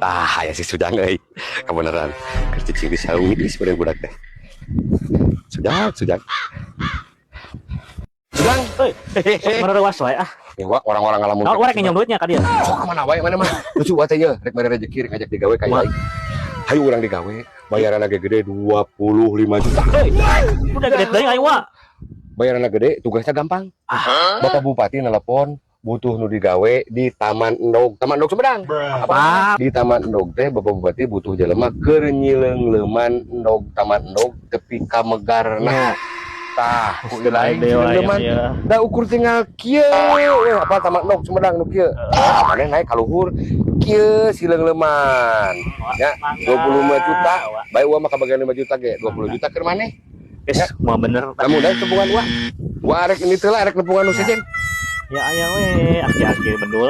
Tah, aya si Sujang euy. Kebenaran. Keur cicing di saung geus budak teh. Sujang, Sujang. Sujang. Hei, mana rewas wae ah. Ya, wah, orang-orang ngalamun. Naon urang nginjem duitnya ka dia? Sok ka mana wae, mana mah. Lucu wa teh ye, rek mere rezeki, rek ngajak digawe ka aing. Hayu urang digawe, bayaran ge gede 25 juta. Hei, udah gede deui aing wa. Bayaran gede, tugasnya gampang. Bapak Bupati nelpon, butuh nu digawe di Taman Endog, Taman Endog Sumedang. Apa? Di Taman Endog teh Bapak Bupati butuh jelema keur nyileungleman endog Taman Endog tepi ka megarna. Tah, ku lain nyileungleman. Da ukur tinggal kieu, apa Taman Endog Sumedang nu kieu. Ah, maneh naik ka luhur kieu sileungleman. Ya, 25 juta, bae uang mah kabagian 5 juta ge, 20 juta keur maneh. Geus, mau bener. Kamu udah tepungan gua. Gua arek ini teh lah, arek nepungan nu sejen. Ya aya we, aki-aki bedul.